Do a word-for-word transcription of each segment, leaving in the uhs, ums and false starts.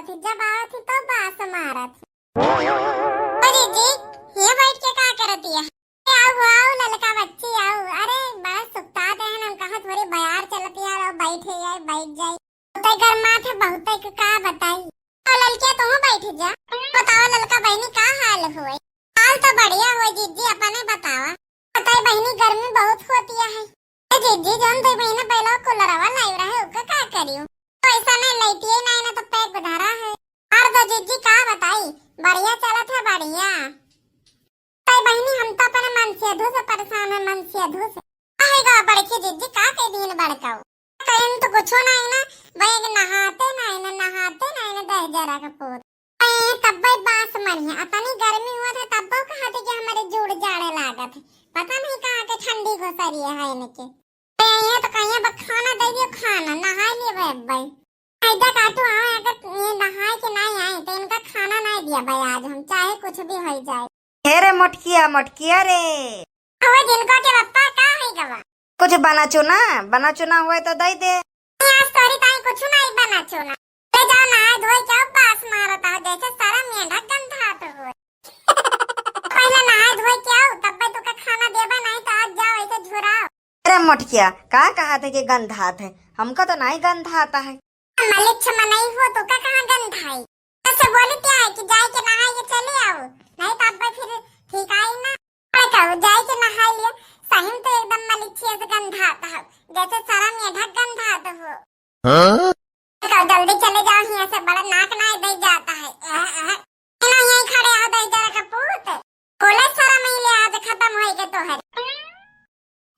जब आवत ही तो बास मारत ही। ओ दीदी, ये बैठ के का करत हिया? आओ, आओ ललका बच्ची, आओ। अरे बड़ा सुस्ता दे हैं, हम कहा थोड़ी बयार चलत हिया, आओ बैठे जाए, बैठ जाए। बहुते गरमात है, बहुते के का बताई। तो ललकिया तुहू बैठ जा। बताओ ललका बहिनी का हाल हुए? हाल तो बढ़िया हुए जिज्जी, अपने बतावा। बताई बहिनी गर्मी बहुत होती है। ए जिज्जी जौन दो महीना पहले कुलरवा लाई रहे ओका का करियो? तो ऐसा नहीं लैतिए नहीं ना तो पैक धरा है। और तो जिज्जी का बताई, बढ़िया चलत है बढ़िया। तई बहिनी, हम तो अपने मनसेधू से परेशान है, मनसेधू से। काहे गा बड़की जिज्जी, का कह दीन बड़काऊ? कहीं तो कुछो नहीं ना, वही एक नहाते नहीं ना, नहाते नहीं ना, दह जरा के पूत। ए, तब्बे बास मरी है, अतनी गर्मी हुआ था, तब्बो कहा थे कि हमारे जूड़ जाड़े लागत है। पता नहीं कहाँ के ठंडी घुसरी है इनके। ए, ये तो कहिए बा खाना दे दियो, खाना, नहाई लिए बे अब्बे। फायदा काटू, हाँ, अगर ये नहाए के नहीं आए, तो इनका खाना नहीं दिया भाई आज हम, चाहे कुछ भी हो जाए। हे रे मोटकिया, मोटकिया रे। अबे जिनको के पप्पा का है गवा? कुछ बना चुना, बना चुना हुए तो दे दे। नहीं, आज तोरी ताई कुछ नहीं बना चुना। ले जाओ नहाए धोए के, बास मारता है, जैसे सारा मेंढक गंधात हुए। पहले नहाए धोए के आओ, तब मैं तुका खाना देबा, नहीं तो आज जाओ ऐसे झुराओ। अरे मोटकिया, का कहा थे कि गंधात है? हमका तो नहीं गंधाता है। मलिच्छ मनई हो, तो का कहाँ गंधाई? ऐसे बोले क्या है कि जाए के नहाए के चले आओ, नहीं तो अब फिर ठीक आई ना। मैं कहूँ, जाए के नहाए लियो, सही में तो एकदम मलिच्छी से गंधात है, जैसे सारा मेंढक गंधात हो। हाँ? तो जल्दी चले जाओ, यहाँ से बड़ा नाक ना दे जाता है। अह, अह। इन्हों यहीं खड़े हो, दे जरा का पूत। बोले सारा मिले आज खत्म होई के तोहर।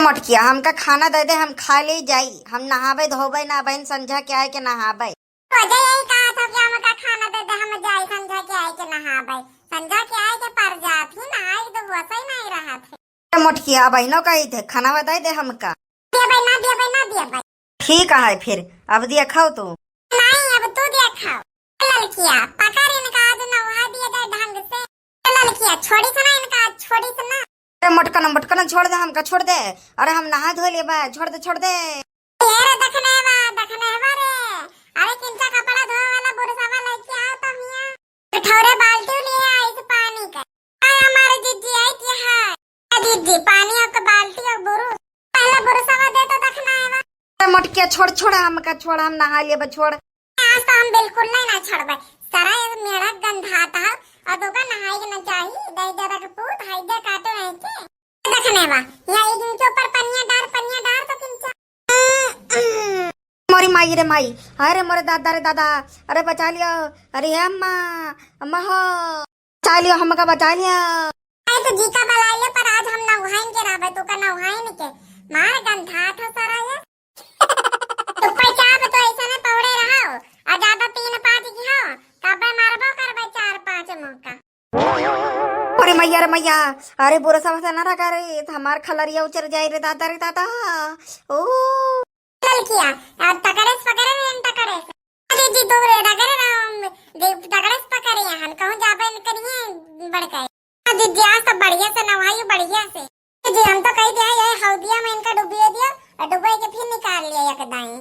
मोटकिया, हमका खाना दे दे, हम खा ले जाई। हम नहावे धोवे ना बहन, संझा के आए के नहावे। तो जे यही कहा था कि हमका खाना दे दे, हम जाई संझा के आए के नहावे। संझा के आए के पर जात ही नहाए के तो होश ही नहीं रहा थे। ए मोटकिया, बहनों कही थे, खाना दे दे हमका। दिया भाई ना, दिया भाई ना, दिया भाई। ठीक है फिर, अब दिया खाओ तू। नहीं, अब तू दिया खाओ। ललकिया, पकड़ इनका, आज नहा दिया जाए ढंग से। ललकिया, छोड़ी से ना इनका, आज छोड़ी से ना। अरे मोटकन, मोटकन छोड़ दे, हमका छोड़ दे। अरे हम नहा धो लेबा, छोड़ दे, छोड़ दे। ये रे दखनेवा, दखनेवा रे। अरे किंचा कपड़ा धोए वाला बुरसावा लेके आओ तो हिया। कठौरे बाल्टी लिए आइस पानी का। आय हमारे जिज्जी आई कि हाँ। ए जिज्जी, पानी और बाल्टी और बुरुस। पहले बुरसावा दे तो दखनेवा। अरे मोटकिया छोड़, छोड़, हमका छोड़, हम नहा लेबे, छोड़। आज तो हम बिल्कुल नहीं ना छोड़बे। सारा ये मेरा गंधात है और तोका नहाए के ना चाही। दे जरा के पूत, हाइजा काटो नहीं के। दखनेवा, या एक इनके ऊपर पनिया डार, पनिया डार तो किंचा। मोरी माई रे माई, हाय रे मोरे दादा रे दादा, अरे बचा लियो, अरे अम्मा, अम्मा हो, बचा लियो, हमका बचा लियो। अरे तो जीका बला ले, पर आज हम नौहाइन के रहबे, तू का नौहाइन के मार गंधात हो सारा ये। तो पैसा तो ऐसे में पौड़े रहो, और ज्यादा तीन पाँच की हो, तबे मारबो करबे चार पाँच मौका। अरे मैया रे मैया, अरे बुरा समझ ना रखा रे, तो हमार खलरिया उचर जाए रे दादा रे दादा। ओ। चल किया, अब तकड़े से पकड़े रे, इन तकड़े से। अरे जी, दो रे, रगड़े राम, दे, तकड़े से पकड़े यहाँ, कहूँ जाबे न करिए, बड़ गए। अरे जी, आज तो बढ़िया से नवाई, बढ़िया से। जी, हम तो कही दिया, ये हौदिया में इनका डुबिए दिया, और डुबे के फिर निकाल लिया एक दाई।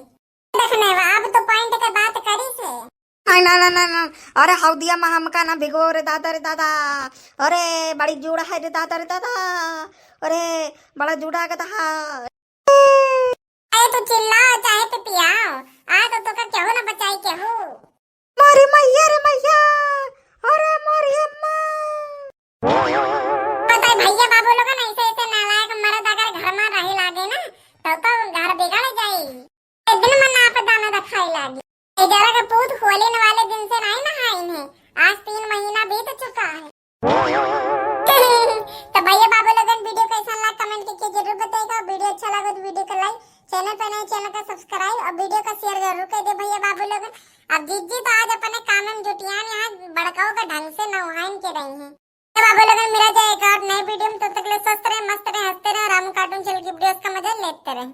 देखने बा, अब तो point के बात करी से। आई ना, ना, ना, ना। अरे हौदिया में हमका ना भिगो रे दादा रे दादा। अरे बड़ी जूड़ा है रे दादा रे दादा। अरे बड़ा जूड़ा के दहा। अरे तू चिल्लाओ चाहे तू पियाओ, आ तो तोका केहू ना बचाई केहू। मोरी मैया रे मैया, अरे मोरी अम्मा। पता है भैया बाबू लोग ना ऐसे ऐसे नालायक मर्द अगर घर में रहे लागे ना, तो तो घर बिगड़ जाई। एक दिन मन आप दाना दिखाई लागी। ए जरा के पूत होली वाले दिन से नहीं नहाइन है, आज तीन महीना बीत चुका है। तो भैया बाबू लोगन video कैसन लाग comment करके जरूर बताइएगा। Video अच्छा लगे तो video को like, channel पे नए channel का subscribe और video का share जरूर कर दे भैया बाबू लोगन। अब जिज्जी तो आज अपने काम में जुटियान यहाँ बड़काओ का ढंग से नौहाइन के रही हैं। तो बाबू लोगन मिला जाए एक और नए video में, तब तक ले स्वस्थ रहे, मस्त रहे, हंसते रहे और हम cartoon channel की videos का मजा लेते रहे।